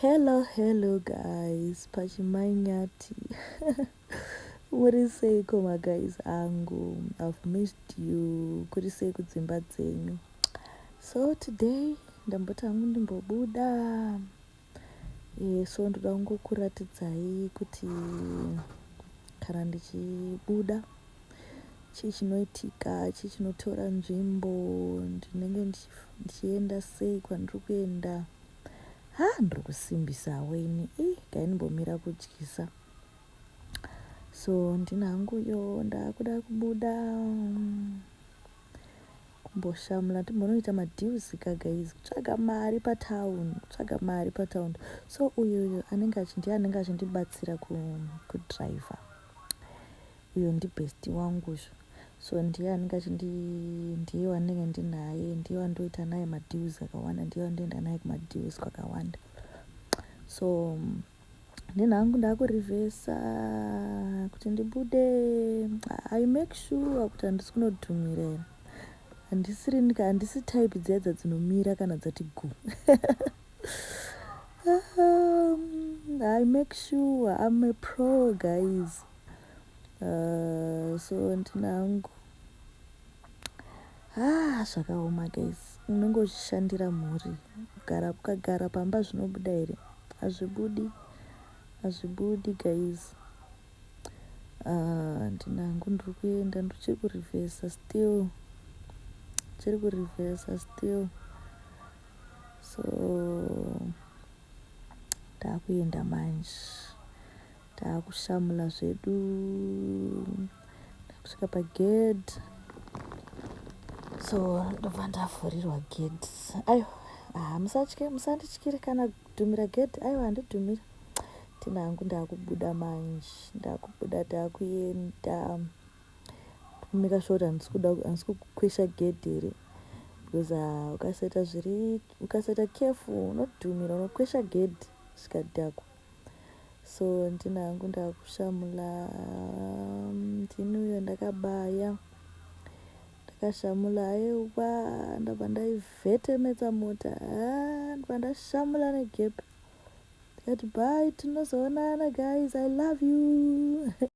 Hello, hello guys, pachimainyati muri seiko maguys angu? I've missed you. Kuri sei kudzimba dzenyu? So today ndamboti hangu ndimbobuda. So ndoda kungokuratidzai kuti kana ndichibuda, chii chinoitika, chii chinotora nzvimbo, ndinenge ndichienda sei kwandiri kuenda. Ha, ndiri kusimbisa weni i gainimbomira kudyisa. So ndina hanguyo ndakuda kubuda kumboshamula, timbonoita madeals ka guys, kutsvaga mari patown, kutsvaga mari patown. So uyu anenge ndiye anenge achindibatsira kudriver. Uyo ndibest wanguzvo, so ndiye anenge achindi ndiye wandinenge ndinaye, ndiye wandoita naye madeals akawanda, ndiye wandoenda naye kumadeals kwakawanda. So ndini hangu ndakurivhesa kuti ndibude. I make sure kuti handisi kunodhumira here, handisiri, handisi type dziya dzinomira kana dzati gu. I make sure I'm a pro, guys. So ndina hangu. Ah, zvakaoma guys, unenge uchishandira mhuri. Kugara, ukagara pamba zvinobuda here? Hazvibudi, hazvibudi guys. Ndina hangu ndiri kuenda, ndichiri kurivhesa still, chiri kurivhesa still. So taakuenda manje, taakushamula zvedu, takusvika pagedhi. So ndobva ndavhurirwa gedhi. Aiwa, ha, musatye, musandityire kana kudhumira gedhi. Aiwa, handidhumira. Tina hangu ndaakubuda manje, ndaakubuda, taakuenda kumake sure kuti handisi kuda, handisi kukwesha gedhi here, because ukasaita zviri, ukasaita careful unodhumira, unokwesha gedhi zvikadhakwa. So ndina hangu ndakushamula, ndini uyo ndakabaya, ndakashamula. Aiwa, ndabva ndaivhetemetsa mota, ndabva ndashamula negap, ndikati bye, tinozoonana guys, I love you.